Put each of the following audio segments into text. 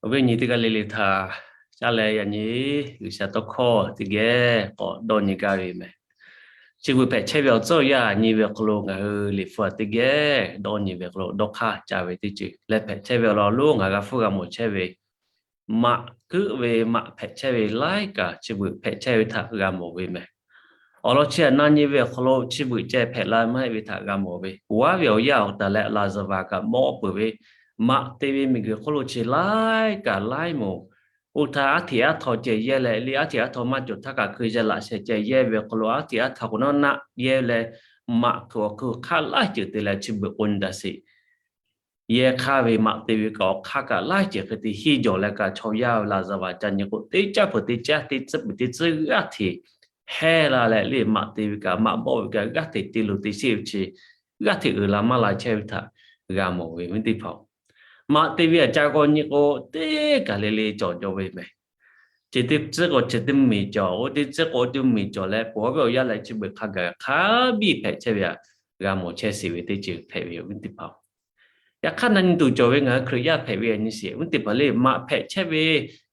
Awˬ viˉ nyi teˇ g'aˇ le le htaꞈ caˇ leh yaꞈ nyi G'uiˬsha tawˇ hkawˇ teˇ geh k'awꞈ dawˇ nyi gaˇ ve meh. Chi beuꞈ hpehꞈ chehˇ ve awˬ tcuhˉ awˬ yanˇ nyi ve awˬ hk'aw lo ngaˬ hui liꞈ hpu teˇ geh dawˇ nyi ve hk'aw lo dawˇ hk'aˇ ca ve teˇ ceuˬ leh hpehꞈ chehˇ ve awˬ lawn lonˉ ngaˬ g'a hpuˇ g'a mawˬ chehˇ ve maꞈ keuˆ ve maꞈ hpehꞈ chehˇ ve laiˉ kaꞈ chi beuꞈ hpehꞈ chehˇ ve htaꞈ g'a mawˬ ve meh. Awˬ lawn chi htaꞈ na nyi ve awˬ hk'aw lo chi beuꞈ ceh hpehꞈ la maˇ heˆ ve htaꞈ g'a mawˬ ve, puˍ haˉ ve awˬ yanˇ awˬ taˍ leh laˍzaˍvaˍ kaꞈ mawˇ peuˬ ve maꞈ te ve miˬguiˬ hk'oˆ lo chi laiˉ kaꞈ laiˉ moˍ, oˇ htaˇ aˉ hteꞈ aˉ htaw ceh yehˇ leh le, aˉ hteꞈ aˉ htaw maˇ cawˬ htaˇ kaꞈ hkui zeh laꞈ sheh ceh yehˇ ve awˬ hk'aw lo aˉ hteꞈ aˉ htaw k'o nawˉ naˆ yehˇ leh maꞈ kuiˬ awˬ hkui hk'aˇ laiˉ ceuˬ te leh chi beuꞈ k'o nyi daꞈ sheˍ. Yehˇ hk'aˇ ve maꞈ te ve kaꞈ awˬ hk'aˇ kaꞈ laiˉ ceuˬ hk'e te hiˇ jawˬ leh kaꞈ chaw yaˇ ve laˍzaˍvaˍ ca nyi k'o teˇ caˉ peuˬ teˇ caˉ teˇ tcuhˉ peuˬ teˇ tcuhˉ g'aˇ hteꞈ hehˇ la leh le maꞈ te ve kaꞈ maꞈ bawˆ ve kaꞈ g'aˇ hteꞈ te luˬ te sheˆ ve chi g'aˇ hteꞈ uiˍ la maˇ la chehˇ ve htaꞈ g'a mawˬ ve awˬ viˉ teˇ hpaˍ-oˬ. Maꞈ te ve aꞈ ca g'aw nyi k'o teˇ kaˬ le le cawˬ jaw ve meh. Chi teˇ tcuhˉ k'o chi teˇ miˬ cawˬ, oˇ teˇ tcuhˉ k'o oˇ teˇ miˬ cawˬ leh pawˬ ve awˬ yanˇ leh chi beuꞈ hk'a gaˬ hk'a biˇ hpehꞈ chehˇ ve htaꞈ g'a mawˬ chehˇ sheˍ ve teˇ ceuˬ hpehꞈ ve awˬ viˉ teˇ hpaˍ-oˬ. Yaꞈ hk'aˇ na nyi tuˬ cawˬ ve ngaˬ hui Hkriꞈ yaˇ hpehꞈ ve aꞈ nyi sheˍ awˬ viˉ teˇ hpaˍ le maꞈ hpehꞈ chehˇ ve,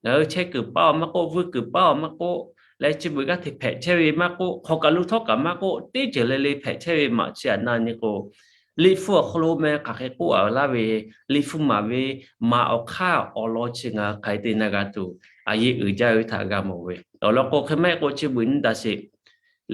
ngaˬ hui chehˇ kuiˬ paˇ-oˬ maˇ k'oˆ, vuiˇ kuiˬ paˇ-oˬ maˇ k'oˆ, leh chi beuꞈ g'aˇ hteꞈ hpehꞈ chehˇ ve maˇ k'oˆ, hk'aw kaˬ lo htawˇ kaꞈ maˇ k'oˆ, teˇ ceuˬ le le hpehꞈ chehˇ ve maꞈ chi htaꞈ na nyi k'o, liꞈ hpu awˬ hk'aw lo meh hk'aˬ hk'e k'oˆ a laˇ ve, liꞈ hpu maˍ ve maꞈ awˬ hk'aˇ awˬ lawn chi ngaˬ hui hk'aˬ hk'e te na g'a tuˬ a yeˇ uiˍ jaˇ ve htaꞈ g'a mawˬ ve. Awˬ lawn k'o hk'e maˇ heˆ k'o chi beuꞈ nyi daꞈ sheˍ.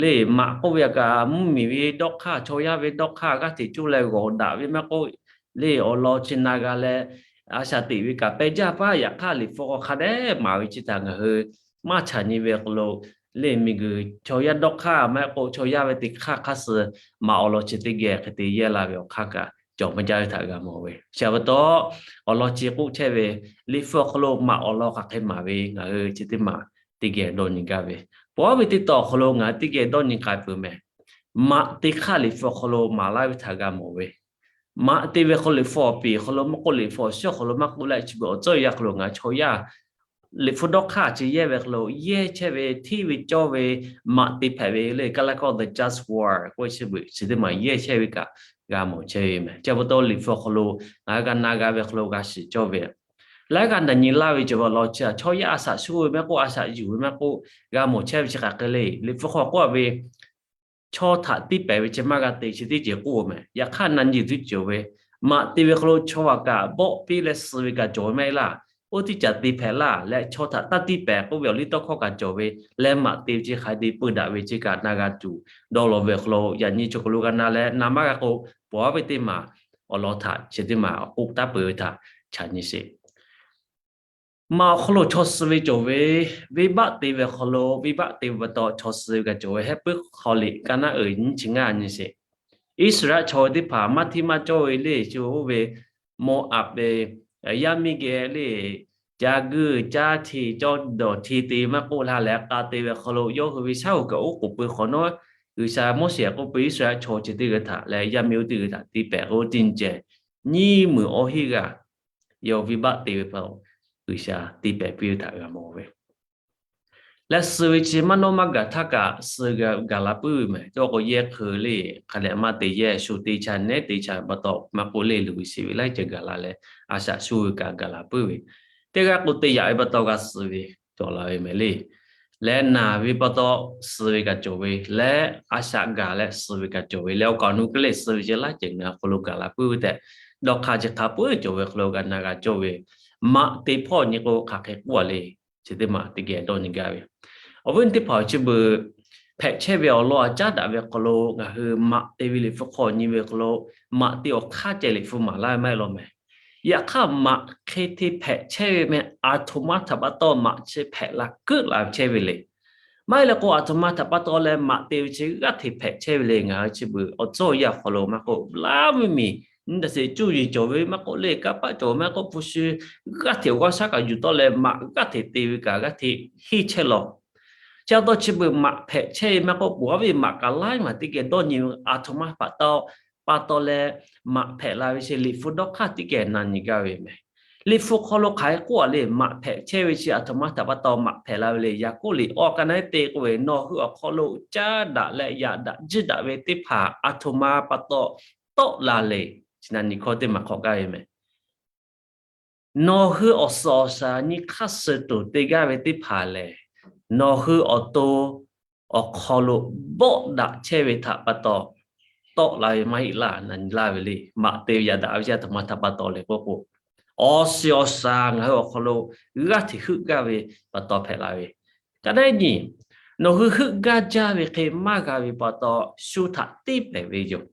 Le maꞈ k'oˆ ve aꞈ kaꞈ mvuhˇmiˬ ve dawˇ hk'aˇ, chaw yaˇ ve dawˇ hk'aˇ g'aˇ hteꞈ cuˇ leh g'awˬ daꞈ ve maˇ k'oˆ, le awˬ lawn chi na g'a leh a shaꞈ teꞈ ve kaꞈ peh jaˇ paˇ. Yaꞈ hk'aˇ liꞈ hpu hk'aw hk'a dehꞈ maˍ ve chi htaꞈ ngaˬ hui maˇ chaꞈ nyi ve hk'aw lo, le miˬguiˬ chaw yaˇ dawˇ hk'aˇ maˇ heˆ k'o chaw yaˇ ve teˇ hk'aˇ hk'aˇ suh maꞈ awˬ lawn chi teˇ geh hk'e te yehˇ la ve awˬ hk'aˇ kaꞈ cawˬ maˇ jaˇ ve htaꞈ g'a mawˬ ve. Chi pa taw awˬ lawn chi k'oˆ chehˇ ve, liꞈ hpu awˬ hk'aw lo maꞈ awˬ lawn hk'aˬ hk'e maˍ ve ngaˬ hui chi teˇ maˬ teˇ geh dawˇ nyi gaˇ ve. Pawˬ haˉ ve teˇ taw awˬ hk'aw lo ngaˬ hui teˇ geh dawˇ nyi k'ai peuˬ meh. Maꞈ te hk'aˇ liꞈ hpu awˬ hk'aw lo maˍ laˇ ve htaꞈ g'a mawˬ ve. Maꞈ te ve hk'aw liꞈ hpu awˬ piˍ hk'aw lo maˇ k'oˆ, liꞈ hpu awˬ suhˉ hk'aw lo maˇ k'oˆ leh chi beuꞈ awˬ tcuhˉ awˬ yanˇ hk'aw lo ngaˬ hui chaw yaˇ liꞈ hpu dawˇ hk'aˇ chi yehˇ ve hk'aw lo yehˇ chehˇ ve hteˇ ve cawˇ ve maꞈ te hpehꞈ ve le, Kaˇlaˇ hkawˇ the just war k'oˆ chi beuꞈ chi teˇ maˬ yehˇ chehˇ ve kaꞈ g'a mawˬ chehˇ ve meh. Chi pa taw liꞈ hpu awˬ hk'aw lo ngaˬ hui g'a na g'a ve hk'aw lo g'a shiˍ cawˇ ve, laiˉ g'aˇ na nyi laˇ ve cawˬ ve awˬ lawn chi htaꞈ chaw yaˇ a shaꞈ shuˍ ve maˇ k'oˆ, a shaꞈ yuˬ ve maˇ k'oˆ, g'a mawˬ chehˇ ve chi hk'aˬ hk'e le. Liꞈ hpu hk'aw k'oˆ a ve, chaw htaꞈ tiˇ pehˍ ve chi maˇ g'a te chi teˇ ceuˬ k'oˆ meh. Yaꞈ hk'aˇ na nyi tuˬ cawˬ ve, maꞈ te ve hk'aw lo chaw aꞈ kaꞈ bawˆ piˇ leh suh ve kaꞈ cawˬ ve maˇ heˆ laˇ. Oˇ teˇ caꞈ te hpehꞈ laˇ leh chaw htaꞈ taˇ tiˇ pehˍ k'oˆ ve awˬ liˇ tawˇ hkawˇ kaꞈ cawˬ ve leh maꞈ te ve chi hk'aˬ hk'e te peu daꞈ ve chi kaꞈ na g'a tuˬ dawˇ law ve awˬ hk'aw lo yaꞈ nyi chaw hk'aw lo g'a na leh na maˇ g'a k'o, pawˬ haˉ ve teˇ maˬ awˬ lawn htaꞈ chi teˇ maˬ k'oˆ taˉ peuˬ ve htaꞈ chaꞈ nyi sheˍ. Maꞈ awˬ hk'aw lo chaw suh ve cawˬ ve, venˇbaˆ te ve awˬ hk'aw lo venˇbaˆ te ve pa taw chaw suh ve kaꞈ cawˬ ve. Heh puiˉ hk'aw liꞈ ka naˉ uiˍ nyiˇ chi ngaˇ nyi sheˍ. Iˉsaˍreˍlaˆ chaw ve teˇ hpaˍ maˇ hteˇ maˇ cawˇ ve le chi oˇ ve Moˍaˍ ve yaˇ miˇ geh le, ca guiˇ caˇ hteˇ cawˇ dawˬ hteˇ te maˇ k'oˆ la leh k'a te ve awˬ hk'aw lo yawˇ hui ve shaˉ hoꞈ kaꞈ oˉ k'oˍ pui hk'awꞈ nawˉ, G'uiˬsha Moˉseˍ k'oˆ pui Iˉsaˍreˍlaˆ chaw chi teˇ g'aˇ htaꞈ leh yaˇ miˇ oˇ teˇ g'aˇ htaꞈ te pehˍ k'o teˇ nyi ceh nyiˇ meunˍ awˇ hiˆ g'aˇ yawˇ venˇbaˆ te ve pa G'uiˬsha te pehˍ piˇ ve htaꞈ g'a mawˬ ve. Leh suh ve chi maˇ nawˉ maˇ gaˬ htaˇ kaꞈ suh gaˬ la puiˉ ve meh. Teˇ k'o yehˇ hk'eu le, hk'a dehꞈ maˇ te yehˇ, shu te cha nehˉ te cha ve pa taw maˇ k'oˆ le, luˬ ve shiˍ ve laiˉ ceuˬ gaˬ la leh a shaꞈ shuˍ ve kaꞈ gaˬ la puiˉ ve. Teˇ g'aˇ k'o te yaꞈ ve pa taw g'a suh ve cawˬ la ve meh le. Leh naˬ ve pa taw suh ve kaꞈ cawˬ ve leh a shaꞈ gaˬ leh suh ve kaꞈ cawˬ ve leh awˬ kaˍ awˬ nu hk'e le suh ve chi laiˉ ceuˬ ngaˬ hui hk'aw lo gaˬ la puiˉ ve tehꞈ, dawˇ hk'aˇ chi hk'a peu cawˬ ve hk'aw lo g'a na g'a cawˇ ve, maꞈ te hpawˇ nyi k'o hk'aˬ hk'e k'oˆ a le. Chi teˇ maˬ teˇ geh dawˇ nyi gaˇ ve, awˬ viˉ teˇ hpaˍ-oˬ, chi beuꞈ hpehꞈ chehˇ ve awˬ lawn aꞈ caˉ daꞈ ve hk'aw lo ngaˬ hui maꞈ te ve liꞈ hpu hk'aw nyi ve hk'aw lo maꞈ te awˬ hk'aˇ ceh liꞈ hpu maˍ laˇ ve maˇ heˆ law meh. Yaꞈ hk'aˇ maꞈ hk'e te hpehꞈ chehˇ ve meh, aˬ htoꞈ ma htaꞈ pa taw maꞈ chi hpehꞈ la keuˆ la chehˇ ve le. Maˇ heˆ leh k'o aˬ htoꞈ ma htaꞈ pa taw leh maꞈ te ve chi g'aˇ hteꞈ hpehꞈ chehˇ ve le. Ngaˬ hui chi beuꞈ awˬ tcuhˉ awˬ yanˇ awˬ hk'aw lo maˇ k'oˆ, laˇ ve miˬ nyi daꞈ sheˍ cuˇ yiˍ cawˬ ve maˇ k'oˆ le, kanˇ paˆ cawˬ ve maˇ k'oˆ, hpu shi g'aˇ hteꞈ awˬ g'aˇ shaˉ kaꞈ yuˬ tawˆ leh maꞈ g'aˇ hteꞈ te ve kaꞈ g'aˇ hteꞈ henˇ chehˇ law. Chi pa taw chi beuꞈ maꞈ hpehꞈ chehˇ ve maˇ k'oˆ, pawˬ haˉ ve maꞈ kaꞈ laiˉ maˬ teˇ geh dawˇ nyi ve aˬ htoꞈ ma pa taw, pa taw leh maꞈ hpehꞈ la ve chi liꞈ hpu dawˇ hk'aˇ teˇ geh na nyi gaˇ ve meh. Liꞈ hpu hk'aw lo hk'aˬ hk'e k'oˆ a le, maꞈ hpehꞈ chehˇ ve chi aˬ htoꞈ ma htaꞈ pa taw maꞈ hpehꞈ la ve le. Yaˍkoˆ liꞈ awˬ ka naˉ teˇ k'oˆ ve, nawˬ hui awˬ hk'aw lo caˇ daꞈ leh yaꞈ daꞈ jiˇ daꞈ ve teˇ hpaˍ aˬ htoꞈ ma pa taw tawˆ la le. Chi na nyi hkawˇ teˇ maˬ hk'awꞈ gaˇ ve meh. Nawˬ hui awˬ suhˍ awˬ shaˍ nyi hk'aˇ suh tuˬ te gaˇ ve teˇ hpaˍ lehˬ, nawˬ hui awˬ to awˬ hk'aw lo bawˆ daꞈ chehˇ ve htaꞈ pa taw tawˆ la ve maˇ heˆ laˇ, na nyi laˇ ve le. Maꞈ te ve yaꞈ daꞈ ve chi aˬ htoꞈ ma htaꞈ pa taw le k'oˆ k'o, awˬ suhˍ awˬ shaˍ ngaˬ hui awˬ hk'aw lo g'aˇ hteꞈ heuˆ gaˇ ve pa taw hpehꞈ la ve. Ka naˉ nyi, nawˬ hui heuˆ gaˇ jaˇ ve hk'e maˇ g'a ve pa taw, shu htaꞈ tiˉ pehˍ ve yoˬ.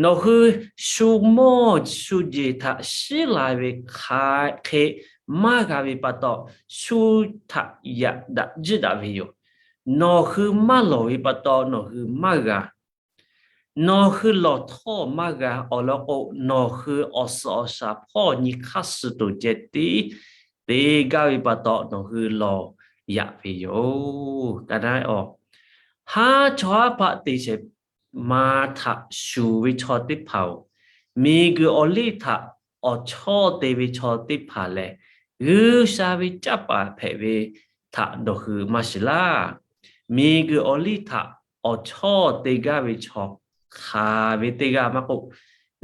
Nawˬ hui shu mawˇ shu jeˬ htaꞈ shiˉ la ve hk'e maˇ g'a ve pa taw, shu htaꞈ yaꞈ daꞈ jiˇ daꞈ ve yoˬ. Nawˬ hui maˇ lawˬ ve pa taw nawˬ hui maˇ g'a. Nawˬ hui lawˬ htawˇ maˇ g'a. Awˬ lawn k'o, nawˬ hui awˬ suhˍ awˬ shaˍ hpawˇ nyi hk'aˇ suh tuˬ ceh tiˉ te gaˇ ve pa taw nawˬ hui lawˬ yaꞈ ve yoˬ. Ka naˉ, haˉ chaw haˉ hpaˆ te shehˍ ma htaꞈ shuˍ ve chaw teˇ hpaˍ-oˬ, miˬguiˬ awˬ liˇ htaꞈ awˬ chawˇ te ve chaw teˇ hpaˍ lehˬ, G'uiˬsha ve caˇ paˍ hpehꞈ ve htaꞈ nawˬ hui maˇ shiˍ laˇ. Miˬguiˬ awˬ liˇ htaꞈ awˬ chawˇ te gaˇ ve chaw hk'aˬ ve teˇ g'aˇ maˇ k'oˆ,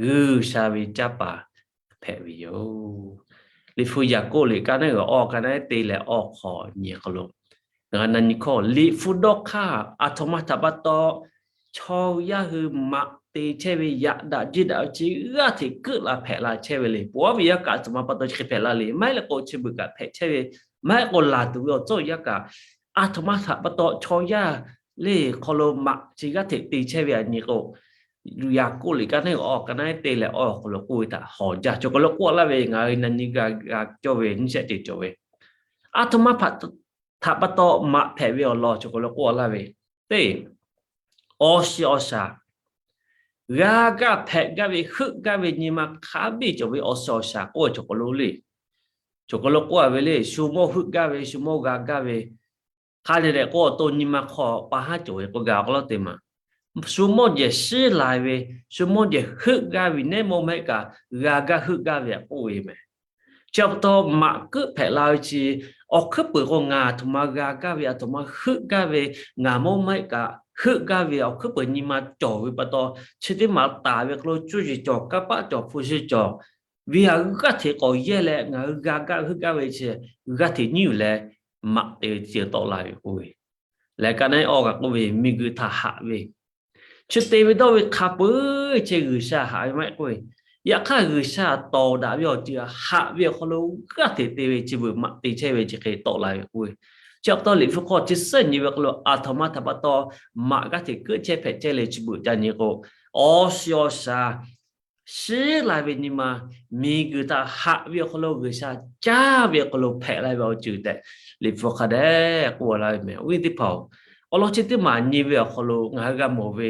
G'uiˬsha ve caˇ paˍ hpehꞈ ve yoˬ. Liꞈ hpu Yaˍkoˆ liꞈ ka naˉ g'uiˬ awˇ, ka naˉ te leh awˇ hk'awꞈ nyi hk'aw lo, na nyi hkawˇ, Liꞈ hpu dawˇ hk'aˇ aˬ htoꞈ ma htaꞈ pa taw chaw yaˇ hui maꞈ te chehˇ ve yaꞈ daꞈ jiˇ daꞈ ve chi g'aˇ hteꞈ keuˆ la hpehꞈ la chehˇ ve le. Pawˬ aˉ ve yaˇ kaꞈ aˬ htoꞈ ma pa taw chi hk'e hpehꞈ la le. Maˇ heˆ leh k'o, chi beuꞈ kaꞈ hpehꞈ chehˇ ve, maˇ heˆ k'o, laˬ tuˬ ve awˬ tcuhˉ awˬ yaˇ kaꞈ aˬ htoꞈ ma htaꞈ pa taw chaw yaˇ le hk'aw lo maꞈ chi g'aˇ hteꞈ te chehˇ ve aꞈ nyi k'o, Yaˍkoˆ liꞈ ka naˉ g'uiˬ awˇ, ka naˉ te leh awˇ hk'aw lo k'oˆ ve htaꞈ hawˍ jaˇ. Chaw hk'aw lo k'oˆ laˇ ve, ngaˬ hui na nyi g'a g'a cawˇ ve nyiˇ shehˆ ceuˬ cawˬ ve, aˬ htoꞈ ma htaꞈ pa taw maꞈ hpehꞈ ve awˬ lawn chaw hk'aw lo k'oˆ laˇ ve, teˇ, awˬ shiˍ awˬ shaˍ g'a gaˇ hpehꞈ gaˇ ve, heuˆ gaˇ ve nyi ma hk'a biˇ cawˬ ve awˬ shiˍ awˬ shaˍ k'oˆ ve chaw hk'aw lo le. Chaw hk'aw lo k'oˆ a ve le, shu mawˇ heuˆ gaˇ ve, shu mawˇ g'a gaˇ ve, hk'a dehꞈ dehꞈ k'o awˬ to nyi ma hk'aw pa haˉ cawˬ ve k'o g'a k'aw lawˉ te maˬ. Shu mawˇ jehˬ shiˉ la ve, shu mawˇ jehˬ heuˆ gaˇ ve, nehˉ mawˇ maˇ heˆ kaꞈ g'a gaˇ heuˆ gaˇ ve aꞈ k'oˆ ve meh. Chi pa taw maꞈ keuˆ hpehꞈ la ve chi, awˬ hkuiˉ peuˬ k'o ngaˬ aˬ htoꞈ ma g'a gaˇ ve, aˬ htoꞈ ma heuˆ gaˇ ve, ngaˬ mawˇ maˇ heˆ kaꞈ heuˆ gaˇ ve awˬ hkuiˉ peuˬ nyi ma cawˬ ve pa taw, chi teˇ maˬ taˍ ve hk'aw lo cuˇ yiˍ cawˬ, kanˇ paˆ cawˬ, hpu shi cawˬ, ve haꞈ g'aˇ hteꞈ k'awꞈ yehˇ leh ngaˬ hui g'a gaˇ ve heuˆ gaˇ ve chi g'aˇ hteꞈ nyiˉ yuˬ leh maꞈ te ve teˇ ceuˬ tawˆ la ve k'oˆ ve. Lehˬ ka naˉ awˇ kaꞈ k'oˆ ve, miˬguiˬ htaꞈ haꞈ ve, chi te ve dawˇ ve hk'a peuˬ chehˇ G'uiˬsha haꞈ ve maˇ heˆ k'oˆ ve. Yaꞈ hk'aˇ G'uiˬsha tawˍ daꞈ ve awˬ ceuˬ haꞈ ve awˬ hk'aw lo g'aˇ hteꞈ te ve chi beuꞈ maꞈ te chehˇ ve chi hk'e tawˆ la ve k'oˆ ve. Chi pa taw Liꞈ hpu hk'aw chi suhˉ nyi ve hk'aw lo aˬ htoꞈ ma htaꞈ pa taw maꞈ g'aˇ hteꞈ keuˆ chehˇ hpehꞈ chehˇ le chi beuꞈ ca nyi k'o, awˬ shiˍ awˬ shaˍ shiˉ la ve nyi ma, miˬguiˬ htaꞈ haꞈ ve awˬ hk'aw lo G'uiˬsha caˇ ve awˬ hk'aw lo hpehꞈ la ve awˬ ceuˬ tehꞈ Liꞈ hpu hk'a dehꞈ k'oˆ laˇ ve meh. Awˬ viˉ teˇ hpaˍ-oˬ, awˬ lawn chi teˇ maˬ nyi ve awˬ hk'aw lo ngaˬ hui g'a mawˬ ve,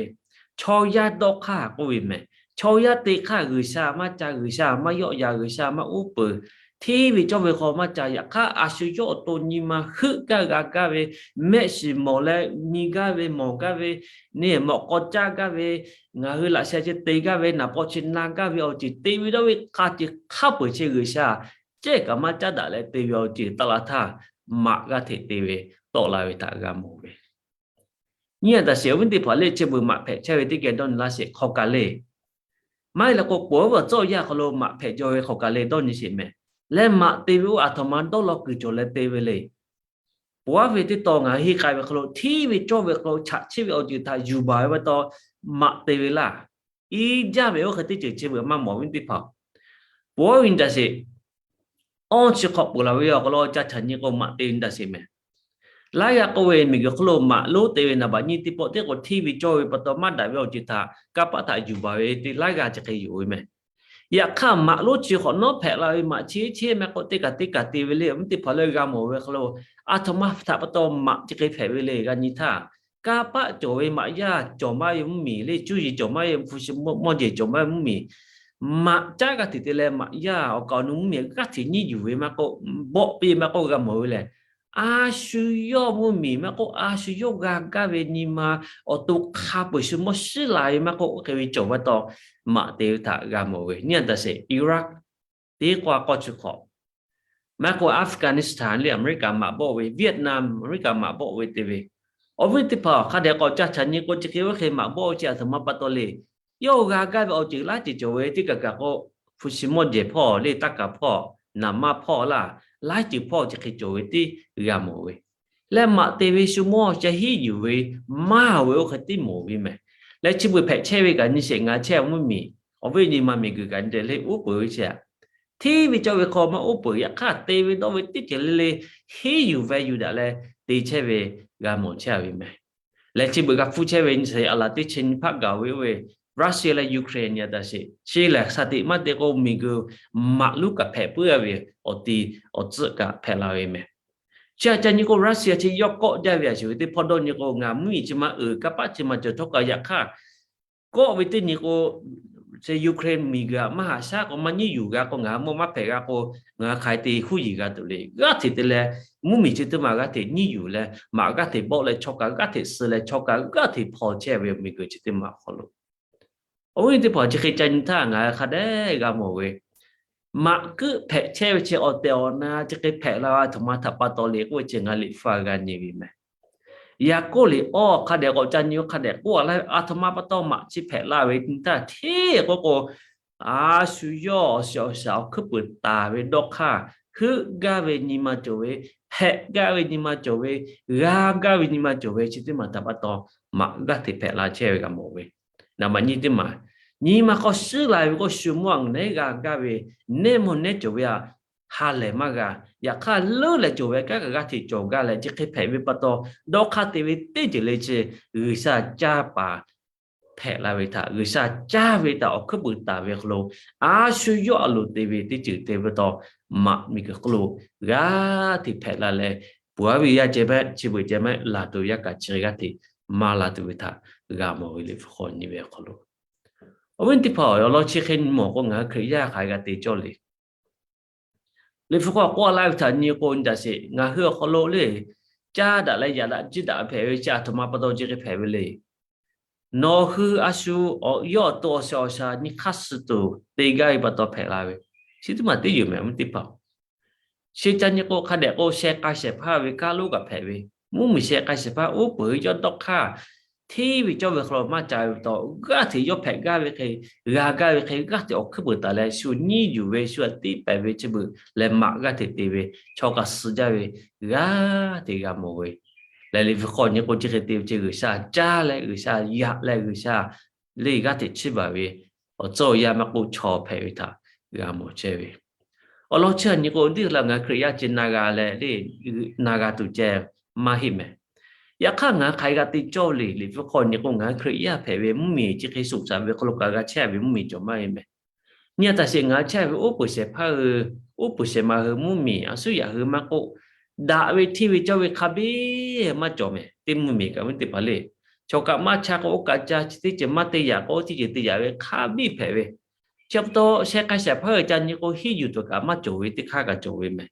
chaw yaˇ dawˇ hk'aˇ k'oˆ ve meh. Chaw yaˇ te hk'aˇ G'uiˬsha maˇ ca, G'uiˬsha maˇ yawˆ yan, G'uiˬsha maˇ uˉ peunˍ, hteˇ ve cawˇ ve hk'aw maˇ ca. Yaꞈ hk'aˇ a shu yawˇ awˬ to nyi ma heuˆ gaˇ g'a gaˇ ve, mehˆ shiˍ mawˬ leh nyi gaˇ ve, mawˬ gaˇ ve, neˇ mawꞈ k'aw caˇ gaˇ ve, ngaˬ hui laꞈ sheh chi te gaˇ ve, naˍ paw chi na gaˇ ve awˬ ceuˬ te ve dawˇ ve hk'a ceuˬ hk'a peuˬ chehˇ G'uiˬsha cehˇ kaꞈ maˇ caˉ daꞈ leh te ve awˬ ceuˬ taˇ la htaˇ, maꞈ g'aˇ hteꞈ te ve tawˆ la ve htaꞈ g'a mawˬ ve. Nyi a taꞈ sheˍ, awˬ viˉ teˇ hpaˍ le, chi beuꞈ maꞈ hpehꞈ chehˇ ve teˇ geh dawˇ nyi laˇ sheˍ. Hk'aw ka le, maˇ heˆ leh k'o, pawˬ ve awˬ tcuhˉ awˬ yaˇ hk'aw lo maꞈ hpehꞈ jaw ve hk'aw ka le dawˇ nyi sheˍ meh. Leh maꞈ te ve oˇ aˬ htoꞈ ma dawˇ law kuiˬ cawˬ leh te ve le. Pawˬ aˉ ve teˇ tawn ngaˬ hui henˇ k'ai ve hk'aw lo hteˇ ve cawˇ ve hk'aw lo chaꞈ chiˇ ve awˬ ceuˬ htaꞈ yuˬ baˬ ve pa taw maꞈ te ve laˇ. Iˉ jaˇ ve oˇ hk'e teˇ ceuˬ chi beuꞈ maˇ mawˬ, awˬ viˉ teˇ hpaˍ. Pawˬ aˉ ve nyi taꞈ sheˍ, awˇ chi hk'awꞈ peuˬ laˬ ve awˬ hk'aw lo ca chaꞈ nyi k'o maꞈ te ve nyi taꞈ sheˍ meh. Laiˉ g'aˇ k'oˆ ve, miˬguiˬ hk'oˆ lo maꞈ lonˉ te ve naˍ baꞈ nyiˇ teˇ pawˆ teˇ k'o hteˇ ve cawˇ ve pa taw maˇ daꞈ ve awˬ ceuˬ htaꞈ kanˇ paˆ htaꞈ yuˬ baˬ ve teˇ laiˉ g'aˇ chi hk'e yoˬ ve meh. Yaꞈ hk'aˇ maꞈ lonˉ chi hk'awꞈ nawˉ hpehꞈ la ve maꞈ chi cheˇ meh k'o teˇ kaꞈ teˇ kaꞈ te ve le. Awˬ viˉ teˇ hpaˍ lehˬ g'a mawˬ ve hk'aw lo, aˬ htoꞈ ma htaꞈ pa taw maꞈ chi hk'e hpehꞈ ve le g'a nyi htaˇ, kanˇ paˆ cawˬ ve maꞈ yaˇ cawˬ maˇ ve mvuhˇmiˬ le, cuˇ yiˍ cawˬ maˇ ve, hpu shi mawˇ jehˬ cawˬ maˇ ve mvuhˇmiˬ, maꞈ caˉ g'aˇ hteꞈ te leh maꞈ yaˇ awˬ kaˍ awˬ nu mvuhˇmiˬ g'aˇ hteꞈ nyiˉ yuˬ ve maˇ k'oˆ, bawˆ piˇ maˇ k'oˆ g'a mawˬ ve lehˬ, a shu yawˇ mvuhˇmiˬ maˇ k'oˆ, a shu yawˇ g'a gaˇ ve nyi ma awˬ to hk'a peuˬ shu mawˇ shiˉ la ve maˇ k'oˆ, oˇ hk'e ve cawˬ pa taw maꞈ te ve htaꞈ g'a mawˬ ve. Nyi a taꞈ sheˍ, Iraq teˇ k'oˆ a k'awˇ chi hk'awꞈ, maˇ k'oˆ Afghanistan le Aˍmeˍriˆkaˍ maꞈ bawˆ ve, Vietnam Aˍmeˍriˆkaˍ maꞈ bawˆ ve te ve, awˬ viˉ teˇ hpaˍ hk'a dehꞈ k'awꞈ ca chaꞈ nyi k'o chi hk'e oˇ hk'e maꞈ bawˆ ve chi aˬ htoꞈ ma pa taw le. Yawˇ g'a gaˇ ve awˬ ceuˬ laiˉ ceuˬ cawˬ ve teˇ kaꞈ kaꞈ k'o, hpu shi mawˇ jehˬ hpawˇ le taˇ kaˍ hpawˇ naˍ maˇ hpawˇ laˇ, laiˉ ceuˬ hpawˇ chi hk'e cawˬ ve teˇ g'a mawˬ ve. Leh maꞈ te ve shu mawˇ ca hiˉ yuˬ ve maˇ ve oˇ hk'e teˇ mawˬ ve mehˬ. Leh chi beuꞈ hpehꞈ chehˇ ve kaꞈ nyi sheˍ, ngaˬ chehˇ mvuhˇ miˬ awˬ viˉ nyi ma miˬ guiˬ kaꞈ nyi leh oˉ peunˍ ve chehˇ a. Hteˇ ve cawˇ ve hk'aw maˇ oˉ peunˍ, yaꞈ hk'aˇ te ve dawˇ ve teˇ ceuˬ le le hiˉ yuˬ ve yuˬ daꞈ leh te chehˇ ve g'a mawˬ chehˇ ve mehˬ. Leh chi beuꞈ g'a hpuˇ chehˇ ve nyi sheˍ, a laˬ teˇ chi nyi hpaˆ gaˬ ve oˇ ve Russia leh Ukraine nyi a taꞈ sheˍ. Chi lehˬ shaˍ tiꞈ maˇ te k'o miˬ guiˬ maꞈ luˉ kaꞈ hpehꞈ puiˉ a ve awˬ ti awˬ tcuhˆ kaꞈ hpehꞈ la ve mehˬ. Chi a ca nyi k'o Russia chi yawˇ kawˆ jaˇ ve a shuˍ ve teˇ hpawˇ dawˇ nyi k'o, ngaˬ mvuhˇ miˬ chi ma uiˍ kanˇ paˆ chi ma cawˬ htawˇ kaꞈ, yaꞈ hk'aˇ kawˆ ve teˇ nyi k'o, chi Ukraine miˬ guiˬ a maˇ haꞈ shaˉ k'o maˇ nyiˉ yuˬ g'a k'o, ngaˬ hui mawˇ maˇ hpehꞈ g'a k'o, ngaˬ hui hk'aˬ hk'e te huˉ yiˍ g'a tuˬ le. G'aˇ hteꞈ te leh mvuhˇ miˬ chi teˇ maˬ g'aˇ hteꞈ nyiˉ yuˬ leh maꞈ g'aˇ hteꞈ bawˆ leh chaw kaꞈ g'aˇ hteꞈ suh leh chaw kaꞈ g'aˇ hteꞈ hpaw chehˇ ve miˬ guiˬ chi teˇ maˬ awˬ hk'aw lo, awˬ viˉ teˇ hpaˍ chi hk'e ca nyi htaˇ ngaˬ hui hk'a dehꞈ g'a mawˬ ve, maꞈ kuiˆ hpehꞈ chehˇ ve chi awˬ tehˬ awˬ na chi hk'e hpehꞈ la ve a htoꞈ ma htaꞈ pa taw le k'oˆ ve chi ngaˬ hui Liꞈ hpu a g'a nyi ve meh. Yaˍkoˆ liꞈ awˇ hk'a dehꞈ k'awꞈ ca nyi hk'a dehꞈ k'oˆ a laˇ ve, a htoꞈ ma pa taw maꞈ chi hpehꞈ la ve nyi htaˇ hteˇ k'oˆ k'o, a shu yawˇ awˬ shiˍ awˬ shaˍ awˬ hkuiˉ puiˍ taˍ ve dawˇ hk'aˇ, heuˆ gaˇ ve nyi ma cawˬ ve, hpehꞈ gaˇ ve nyi ma cawˬ ve, g'a gaˇ ve nyi ma cawˬ ve chi teˇ maˬ htaꞈ pa taw maꞈ g'aˇ hteꞈ hpehꞈ la chehˇ ve g'a mawˬ ve. Naˍ baꞈ nyi teˇ maˬ, nyi ma hk'aw shiˉ la ve k'o shu mawˇ a nehˉ g'a gaˇ ve, nehˉ mawˇ nehˉ cawˬ ve a ha lehˬ maˇ g'a. Yaꞈ hk'aˇ leuˉ leh cawˬ ve kanˉ kaꞈ g'aˇ hteꞈ cawˬ gaˇ leh chi hk'e hpehꞈ ve pa taw, dawˇ hk'aˇ te ve teˇ ceuˬ le chi G'uiˬsha caˇ paˍ hpehꞈ la ve htaꞈ, G'uiˬsha caˇ ve htaꞈ awˬ hkuiˉ puiˍ taˍ ve hk'aw lo, a shu yawˇ a loˍ te ve teˇ ceuˬ te ve pa taw, maꞈ miˬ guiˬ hk'oˆ lo g'aˇ hteꞈ hpehꞈ la leh, puˍ aˉ ve yaˇ ceh mehˆ chi beuꞈ ceh mehˆ laˬ tuˬ yaˇ kaꞈ chi hk'e g'aˇ hteꞈ maˇ la tuˬ ve htaꞈ g'a mawˬ ve Liꞈ hpu hk'aw nyi ve awˬ hk'aw lo, awˬ viˉ teˇ hpaˍ awˬ lawn chi hk'e nyi mawˬ k'o ngaˬ hui Hkriꞈ yaˇ hk'aˬ hk'e g'a te cawˇ le. Liꞈ hpu hk'aw k'oˆ a laˇ ve htaꞈ nyi k'o nyi taˍ sheˍ, ngaˬ hui awˬ hk'aw lo le, caˇ daꞈ leh yaꞈ daꞈ jiˇ daꞈ hpehꞈ ve chi a htoꞈ ma pa taw chi hk'e hpehꞈ ve le. Nawˬ hui a shu awˬ yawˇ awˬ to awˬ shaˍ awˬ shaˍ nyi hk'aˇ suh tuˬ te gaˇ ve pa taw hpehꞈ la ve, chi teˇ maˬ teˇ yonˍ mehˍ mvuhˇ teˇ hpaˍ. Chi ca nyi k'o hk'a dehꞈ k'o sheh k'ai shehˍ hpaˇ ve kaˇ lonˉ kaꞈ hpehꞈ ve, mvuhˇmiˬ sheh k'ai shehˍ hpaˇ uˉ peunˍ ve yawˇ dawˇ hk'aˇ hteˇ ve cawˇ ve hk'aw lo maˇ ca ve pa taw, g'aˇ hteꞈ yawˇ hpehꞈ gaˇ ve hk'e, g'a gaˇ ve hk'e g'aˇ hteꞈ awˬ hkuiˉ puiˍ taˍ leh shu nyiˇ yuˬ ve shu a tiˉ pehˍ ve chi beuꞈ leh maꞈ g'aˇ hteꞈ te ve, chaw kaꞈ suh jaˇ ve, g'aˇ hteꞈ g'a mawˬ ve. Leh Liꞈ hpu hk'aw nyi k'o chi hk'e te ve chi G'uiˬsha caˇ leh G'uiˬsha yaꞈ leh G'uiˬsha le g'aˇ hteꞈ chiˇ baˬ ve awˬ tcuhˇ awˬ yanˇ maˇ k'oˆ chaw hpehꞈ ve htaꞈ g'a mawˬ chehˇ ve. Awˬ lawn chi a nyi k'o teˇ hpaˍ ngaˬ hui Hkriꞈ yaˇ ceh na g'a leh le, na g'a tuˬ ceh maˇ heˆ mehˍ. Yaꞈ hk'aˇ ngaˬ hui hk'aˬ hk'e g'a te cawˇ le, Liꞈ hpu hk'aw nyi k'o ngaˬ hui Hkriꞈ yaˇ hpehꞈ ve mvuhˇmiˬ chi hk'e shuˍ shaˍ ve hk'aw lo kaꞈ g'a chehˇ ve mvuhˇmiˬ cawˬ maˇ heˆ mehˍ. Nyi a taˍ sheˍ, ngaˬ hui chehˇ ve oˉ peunˍ shehˍ hpaˇ hui, oˉ peunˍ shehˍ ma hui mvuhˇmiˬ a shuˉ yaꞈ hui maˇ k'oˆ, daꞈ ve hteˇ ve cawˇ ve hk'a biˇ maˇ cawˬ mehˍ. Teˇ mvuhˇmiˬ kaꞈ ve teˇ hpaˍ le, chaw kaꞈ maˇ cha k'o oˇ kaꞈ ca, chi teˇ ceuˬ maˇ te yaꞈ k'o oˇ teˇ ceuˬ te yaꞈ ve hk'a biˇ hpehꞈ ve. Chi pa taw sheh k'ai shehˍ hpaˇ hui ca nyi k'o hiˉ yuˬ tuˬ kaꞈ maˇ cawˬ ve teˇ hk'aˇ kaꞈ cawˬ ve mehˍ.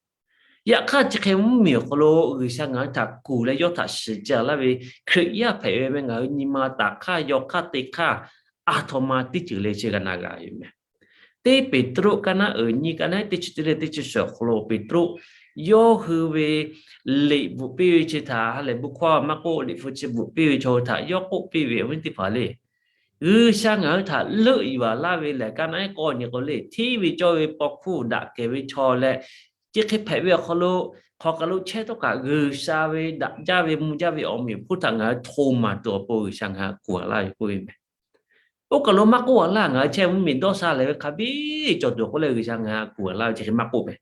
Yaꞈ hk'aˇ chi hk'e mvuhˇmiˬ awˬ hk'aw lo G'uiˬsha ngaˬ hui htaꞈ kuˬ leh yawˇ htaꞈ shiˍ jaˇ laˇ ve Hkriꞈ yaˇ hpehꞈ ve meh ngaˬ hui nyi ma taˍ hk'aˇ yaw hk'aˇ te hk'aˇ a htoꞈ ma teˇ ceuˬ le chi g'a na g'a ve meh. Teˇ Peˍtruˆ ka naˉ uiˍ nyi ka naˉ teˇ chi teˇ leh teˇ chi suhˍ awˬ hk'aw lo Peˍtruˆ yawˇ hui ve liꞈ bvuhꞈ piˇ ve chi htaꞈ ha lehˬ bon hkawˇ maˇ k'oˆ, liꞈ hpu chi bvuhꞈ piˇ ve chaw hui htaꞈ yawˇ k'oˆ piˇ ve awˬ viˉ teˇ hpaˍ le, G'uiˬsha ngaˬ hui htaꞈ leuˆ yuˬ a laˇ ve lehˬ, ka naˉ k'awˇ nyi k'o le, hteˇ ve cawˇ ve paw hkuˇ daꞈ kehˬ ve chaw leh, chi hk'e hpehꞈ ve awˬ hk'aw lo hk'aw kaˬ lo chehˇ htawˇ kaꞈ G'uiˬsha ve daꞈ jaˇ ve mvuh jaˇ ve awˬ meꞈ awˬ hponˇ htaꞈ ngaˬ hui hto maˍ tuˬ awˬ pon G'uiˬsha ngaˬ hui kuˬ a laˇ ve k'oˆ ve meh. Oˇ kaˬ lo maˇ k'oˆ a laˇ, ngaˬ hui chehˇ mvuhˇmiˬ dawˇ sha lehˬ ve hk'a biˇ cawˬ tuˬ k'oˆ leh G'uiˬsha ngaˬ hui kuˬ a laˇ ve chi hk'e maˇ k'oˆ meh.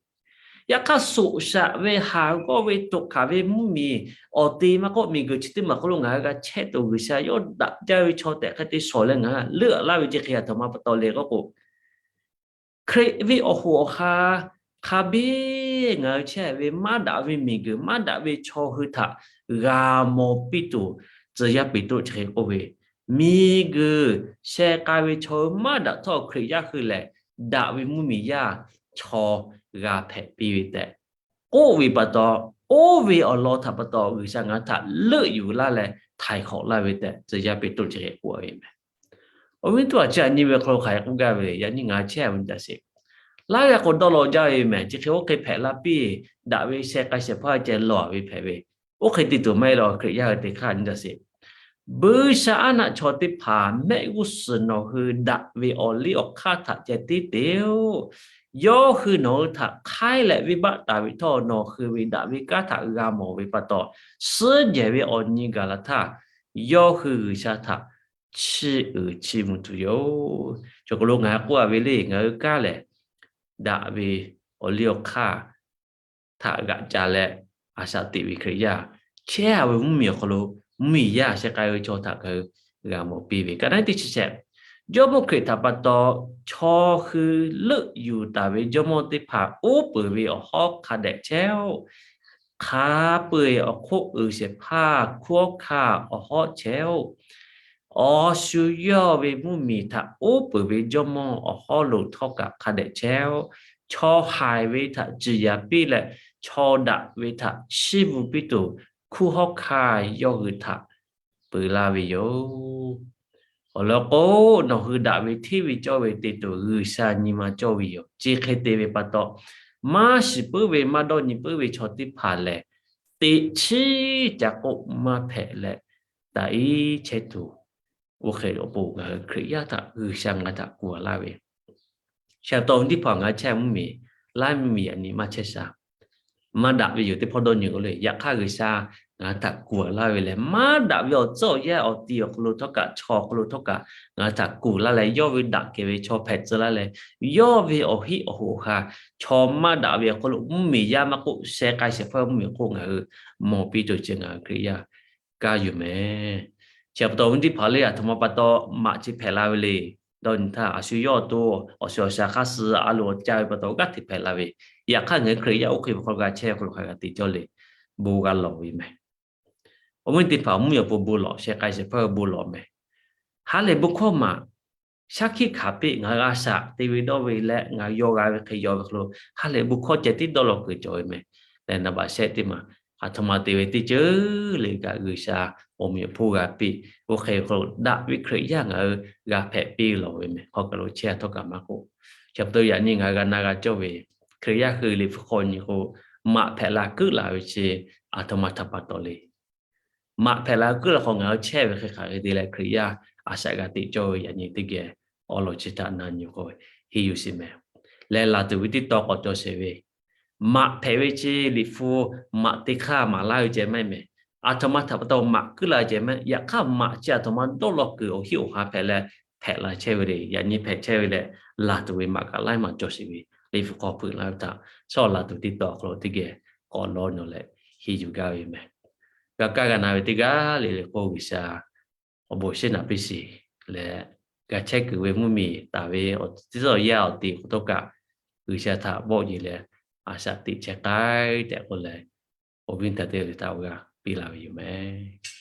Yaꞈ hk'aˇ soˍ shaꞈ ve haˍ g'awˇ ve toꞈ hkanˍ ve mvuhˇmiˬ awˬ te maˇ k'oˆ, miˬguiˬ chi teˇ maˬ hk'oˆ lo ngaˬ hui g'a chehˇ tuˬ G'uiˬsha yawˇ daꞈ jaˇ ve chaw tehꞈ hk'e te shawˍ leh ngaˬ hui leuˆ a laˇ ve chi hk'e a htoꞈ ma pa taw le k'oˆ k'o, Hkriꞈ ve awˬ hoꞈ awˬ ha hk'a biˇ ngaˬ hui chehˇ ve maˇ daꞈ ve miˬguiˬ maˇ daꞈ ve chaw hui htaꞈ g'a mawˬ piˇ tuˬ, tcuh yaˇ Peˍtruˆ chi hk'e k'oˆ ve, miˬguiˬ sheh k'ai ve chaw hui maˇ daꞈ htawˇ Hkriꞈ yaˇ hui lehˬ, daꞈ ve mvuhˇmiˬ yaˇ chaw g'a hpehꞈ piˇ ve tehꞈ k'oˆ ve pa taw, oˇ ve awˬ lawn htaꞈ pa taw G'uiˬsha ngaˬ hui htaꞈ leuˆ yuˬ laˇ leh htaiˍ hk'awꞈ laˇ ve tehꞈ tcuh yaˇ Peˍtruˆ chi hk'e k'oˆ ve meh. Awˬ viˉ teˇ hpaˍ, chi a nyi ve hk'aw lo hk'aˬ hk'e k'oˆ gaˇ ve le, yaꞈ nyi ngaˬ hui chehˇ ve nyi taˍ sheˍ. Laˇ g'a k'o dawˇ law jaˇ ve mehˍ, chi hk'e oˇ hk'e hpehꞈ la piˇ, daꞈ ve sheh k'ai shehˍ hpaˇ ceh lawˬ ve hpehꞈ ve, oˇ hk'e te tuˬ maˇ heˆ law Hkriꞈ yaˇ hui te hk'aˇ nyi taˍ sheˍ. Buiˇshaˆaˉnaˆ chaw teˇ hpaˍ mehˆ g'uˇ suhˍ nawˬ hui daꞈ ve awˬ liˇ awˬ hk'aˇ htaꞈ ceh tiˉ te-oˬ. Yawˇ hui nawˬ hui htaꞈ hk'aiˉ leh venˇbaˆ taˍ ve htawˇ, nawˬ hui ve daꞈ ve kanˉ htaꞈ g'a mawˬ ve pa taw, suhˉ jehˬ ve awˬ nyi gaˬ la htaˇ, yawˇ hui G'uiˬsha htaꞈ chiˇ uiˍ chiˇ mvuh tuˬ yoˬ. Chaw hk'aw lo ngaˬ k'oˆ a ve le, ngaˬ hui kanˉ lehˬ, daꞈ ve awˬ liˇ awˬ hk'aˇ htaꞈ g'aꞈ ca leh, a shaꞈ teꞈ ve Hkriꞈ yaˇ chehˇ a ve mvuhˇmiˬ awˬ hk'aw lo, mvuhˇmiˬ yaˇ sheh k'ai ve chaw htaꞈ ngaˬ hui g'a mawˬ piˇ ve. Ka naˉ teˇ chi shehˍ, Jawˇmawˇ Hkriꞈ htaꞈ pa taw, chaw hui leuˆ yuˬ taˍ ve jawˇmawˇ teˇ hpaˍ uˉ peunˍ ve awˬ hawˉ hk'a dehꞈ chehˇ-oˆ. Hk'a peu-eˬ awˬ hk'oˆ uiˍ shehˍ hpaˇ hkunˉ hawˉ hkanˇ awˬ hawˉ chehˇ-oˆ. Awˬ shu yawˇ ve mvuhˇmiˬ htaꞈ uˉ peunˍ ve jawˇmawˇ awˬ hawˉ lo htawˇ kaꞈ hk'a dehꞈ chehˇ-oˆ. Chaw haiˬ ve htaꞈ ciˍ yaˍ piˇ leh, chaw daꞈ ve htaꞈ chiˇ mvuh piˇ tuˬ, hkunˉ hawˉ hkanˇ yawˇ hui htaꞈ peu laˇ ve yoˬ. Awˬ lawn k'o, nawˬ hui daꞈ ve hteˇ ve cawˇ ve te tuˬ G'uiˬsha nyi ma cawˇ ve yoˬ. Chi hk'e te ve pa taw, maˇ shiˍ puiˉ ve maˇ dawˇ nyi puiˉ ve chaw teˇ hpaˍ lehˬ, teꞈ chiˉ ca k'oˆ maˇ hpehꞈ leh, taꞈ iˉ chehˇ tuˬ, oˇ hk'e awˬ pon ngaˬ hui Hkriꞈ yaˇ htaꞈ G'uiˬsha ngaˬ htaꞈ kuˬ laˇ ve. Chi pa taw, teˇ hpaˍ ngaˬ hui chehˇ mvuhˇmiˬ, laiˉ mvuhˇmiˬ yaꞈ nyi maˇ chehˇ sha. Maˇ daꞈ ve yoˬ teˇ hpawˇ dawˇ nyi k'o le, yaꞈ hk'aˇ G'uiˬsha ngaˬ hui htaꞈ kuˬ laˇ ve lehˬ, maˇ daꞈ ve awˬ tcuhˉ awˬ yanˇ awˬ ti awˬ hk'aw lo htawˇ kaꞈ, chaw awˬ hk'aw lo htawˇ kaꞈ ngaˬ hui htaꞈ kuˬ laˇ leh, yawˇ ve daꞈ kehˬ ve chaw hpehꞈ tcuh laˇ leh, yawˇ ve awˬ hiˆ awˬ hoꞈ awˬ ha, chaw maˇ daꞈ ve awˬ hk'aw lo mvuhˇmiˬ yaˇ maˇ k'oˆ, sheh k'ai shehˍ hpaˇ mvuhˇmiˬ hk'oˆ ngaˬ hui mawˬ piˇ tuˬ ceh ngaˬ hui Hkriꞈ yaˇ kaˇ yuˬ meh. Chi pa taw, awˬ viˉ teˇ hpaˍ le, aˬ htoꞈ ma pa taw maꞈ chi hpehꞈ la ve le. Dawˇ nyi htaˇ, a shu yawˇ awˬ to awˬ shiˍ awˬ shaˍ hk'a suh a loˍ awˬ ca ve pa taw g'aˇ hteꞈ hpehꞈ la ve. Yaꞈ hk'aˇ, ngaˬ hui Hkriꞈ yaˇ oˇ hk'e ve hk'aw g'a chehˇ hk'aw lo hk'a g'a te cawˇ le, bon g'a lawˬ ve meh. Awˬ viˉ teˇ hpaˍ mvuhˇmiˬ awˬ pon bon lawˬ, sheh k'ai shehˍ hpaˇ bon lawˬ meh. Ha lehˬ bon hkawˇ maꞈ shaˉ hkiˆ hkanˍ piˇ, ngaˬ hui g'a shaꞈ te ve dawˇ ve leh ngaˬ hui yaw g'a ve hk'e yaw ve hk'aw lo, ha lehˬ bon hkawˇ ceh tiˉ dawˇ law kuiˬ cawˬ ve meh. Leh naˍ baꞈ shehˆ teˇ maˬ, aˬ htoꞈ ma te ve teˇ ceuˬ le kaꞈ G'uiˬsha awˬ meꞈ awˬ hponˇ g'a piˇ. Oˇ hk'e ve hk'aw lo daꞈ ve Hkriꞈ yaˇ ngaˬ hui g'a hpehꞈ piˇ lawˬ ve meh. Hk'aw kaˬ lo chehˇ htawˇ kaꞈ maˇ k'oˆ. Chi pa taw yaꞈ nyi ngaˬ hui g'a na g'a cawˇ ve, Hkriꞈ yaˇ hui liꞈ hpu hk'aw nyi k'o, maꞈ hpehꞈ la kuiˉ la ve chi aˬ htoꞈ ma htaꞈ pa taw le. Maꞈ hpehꞈ la kuiˉ la hk'aw ngaˬ hui chehˇ ve hk'e hk'aˬ hk'e te leh Hkriꞈ yaˇ a shaꞈ g'a teꞈ cawˇ ve yaꞈ nyi teˇ geh awˬ lawn chi htaꞈ na nyi k'o, henˇ yuˬ sheˍ meh. Leh laˬ tuˬ ve teˇ tawn k'awꞈ cawˬ sheˍ ve, maꞈ hpehꞈ ve chi liꞈ hpu maꞈ teˇ hk'aˇ maˍ laˇ ve ceh maˇ heˆ meh. Aˬ htoꞈ ma htaꞈ pa taw maꞈ kuiˉ la ceh maˇ heˆ. Yaꞈ hk'aˇ maꞈ chi aˬ htoꞈ ma dawˇ law kuiˬ awˬ hiˆ awˬ ha hpehꞈ leh hpehꞈ la chehˇ ve le. Yaꞈ nyi hpehꞈ chehˇ ve leh laˬ tuˬ ve maꞈ kaꞈ laiˉ maˬ cawˬ sheˍ ve, liꞈ hpu hk'aw hpeuꞈ laˇ ve htaꞈ shawˉ laˬ tuˬ teˇ tawn awˬ hk'aw lo teˇ geh k'awꞈ lawˇ nawˬ leh henˇ yuˬ gaˇ ve meh. G'a kaˇ g'a na ve teˇ g'aˇ le le k'o, G'uiˬsha awˬ bon shiˉ naꞈ piˇ shiˍ leh, g'a chehˇ kuiˬ ve mvuhˇmiˬ taˍ ve awˬ tcuhˉ awˬ yanˇ awˬ ti hk'aw htawˇ kaꞈ G'uiˬsha htaꞈ bawˆ yeˬ leh, a shaꞈ teꞈ chehˇ k'ai tehꞈ k'oˆ leh, awˬ viˉ teˇ hpaˍ teˇ g'aˇ le htaꞈ awˬ g'aˇ piˇ la ve yoˬ meh.